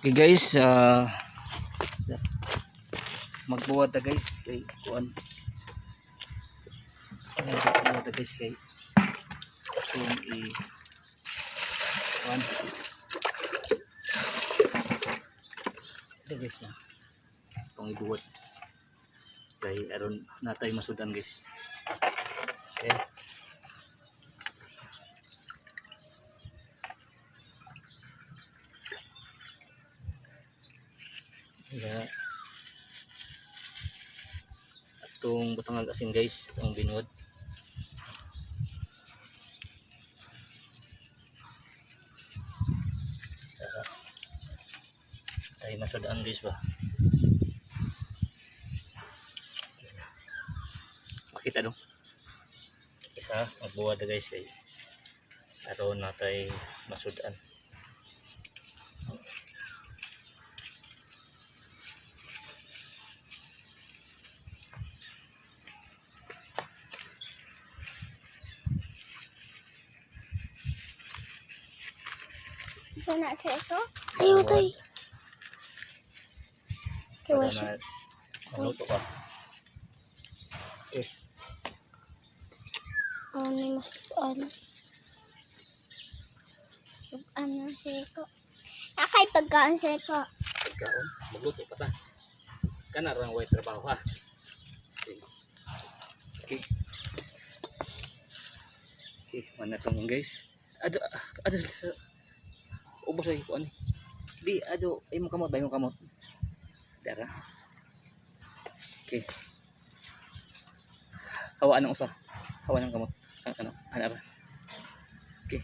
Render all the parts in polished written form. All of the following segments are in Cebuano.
Okay guys, magbuwad ta guys kay kuan. Magbuwad ta guys kay kung i kuan. Ito guys na. Itong ibuwad. Kay aron natay masudan guys. Okay. Kaya atong butangag asin guys, atong binuod. Tara. Tayo masudaan guys ba? Makita dong. Isa, magbuwad na guys kay aron natay masudan. Ito na sa ito. Ayaw tayo. Para na maluto ka. Okay. Ano mas ano? Ano sa ito? Nakay pagkaon sa ito. Pagkaon, magluto pa ta. Kana ra ang way trabaho ha. Sige. Okay. Okay, mana tong guys. Ado ado sa ubos ay kuan. Di ado imong kamot ba imong kamot. Dara. Okay. Hawaan ang usa. Hawaan ang kamot. Kan ano? Ana ra. Okay.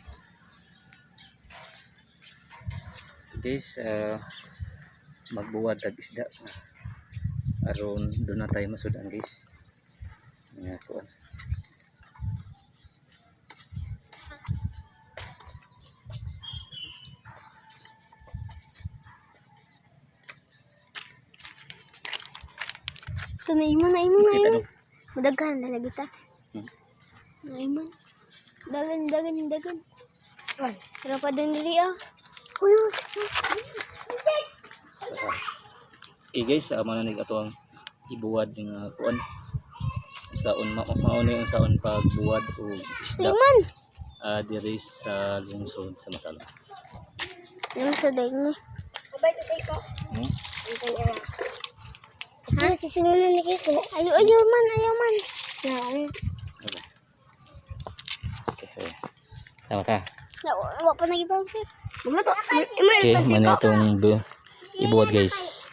Guys, magbuwad tag isda aron doon na tayo masudan guys nga kuan. Ito na imo na imo na Kita imo. dong. Madaghan na lagi ta. Na imo. Dagan dagan dagan. Pero pa dun diri ah. Uy, uy. Okay guys, mao na ni ato ang ibuwad nga kuan saon ma mao ni ang saon pagbuwad og isda Liman. Diri sa lungsod sa Matalom. Yung sa daig ni. Abay ko sa iko. Ha? Si Sunan ni Kiko. Ayo ayo man, ayo man. Na, ano? Okay, okay. Tama ta. Na, wa pa nagibang sir. Magluto. Okay, mao na itong ibuwad guys.